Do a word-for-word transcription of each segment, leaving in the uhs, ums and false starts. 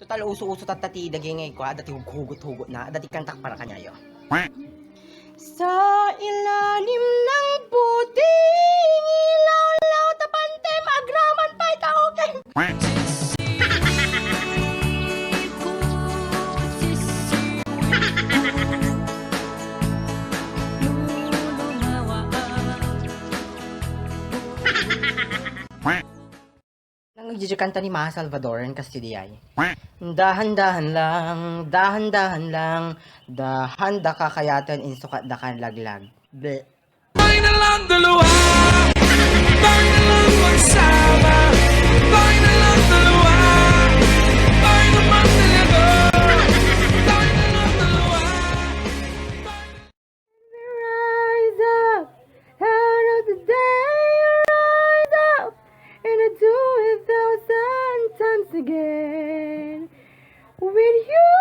Tal uso-uso tatta ti dagingay ko, adda ti hughugot-hugotna, adda ti kantak para kaniayo. Sa ilalim ng puting ilaw, law, tapantem, agraman, pay, taokem. Nang nagdidikanta ni Maha Salvador, yan kas ti di ay. Dahan-dahan lang, dahan-dahan lang, dahan da kakayaten insukat da kan laglag. Be. Tayo na lang dalawa, tayo na lang magsama, tayo na lang dalawa, tayo naman talaga, tayo na lang dalawa. Rise up, out of the day, rise up, and I do it thousand times again. With you,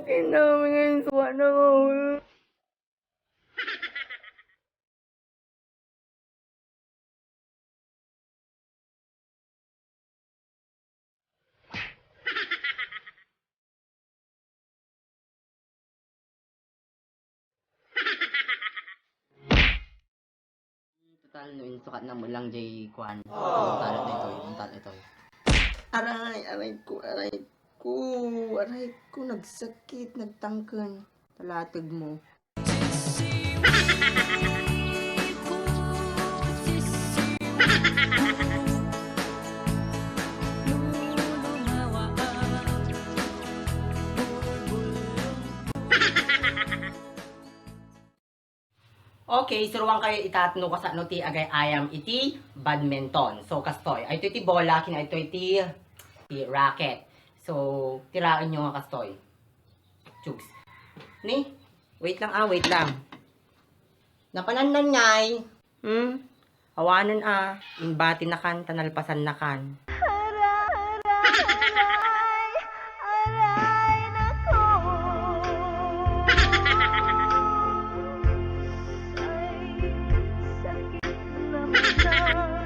kinamingin sa ano. Total, no, insukat na mo lang jay kuan. Ang talent na ito, ang talent ito. Aray, aray ko, aray ko, aray ko, nagsakit, nagtangken. Talateg mo. Okay, suruan kayo itatno kasano ti agay-ayam iti badminton. So, kastoy, aytoy ti bola, ken aytoy ti, ti racket. So, tiraen nyo nga kastoy. Chugs. Ni? Wait lang, ah, wait lang. Napanannan ngay? Hmm? Awanen, ah. Imbati nakan, ta nalpasan nakan. Aray, aray, aray, nako. Ay, sakit naman.